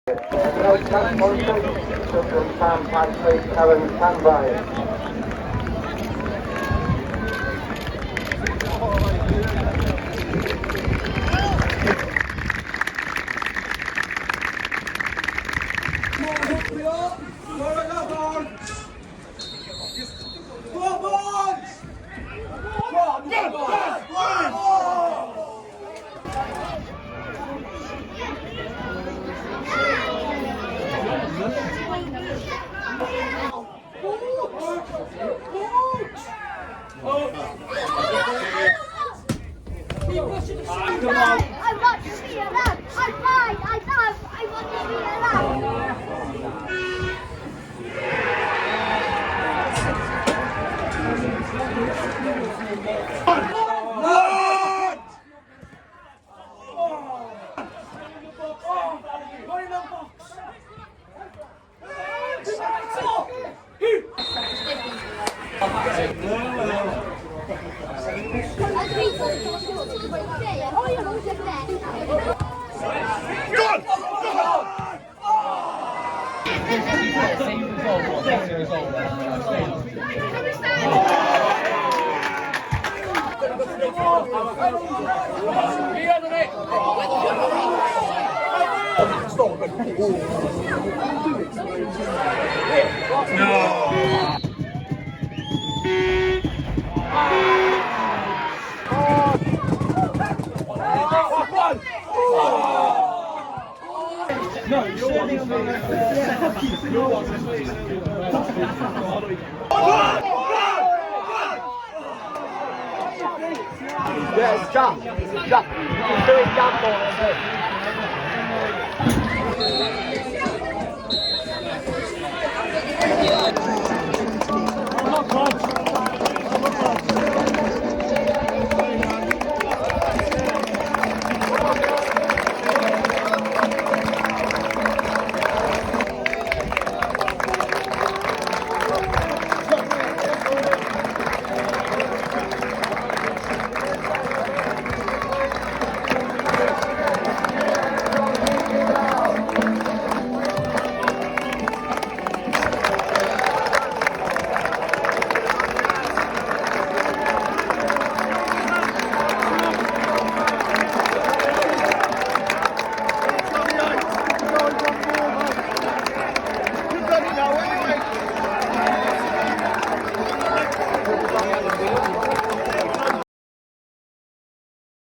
Sam Patrick, Karen Standby. Come on. I want to be alive. I fight. I love. I want to be alive. Yes, jump, jump. You can do it, jump on it.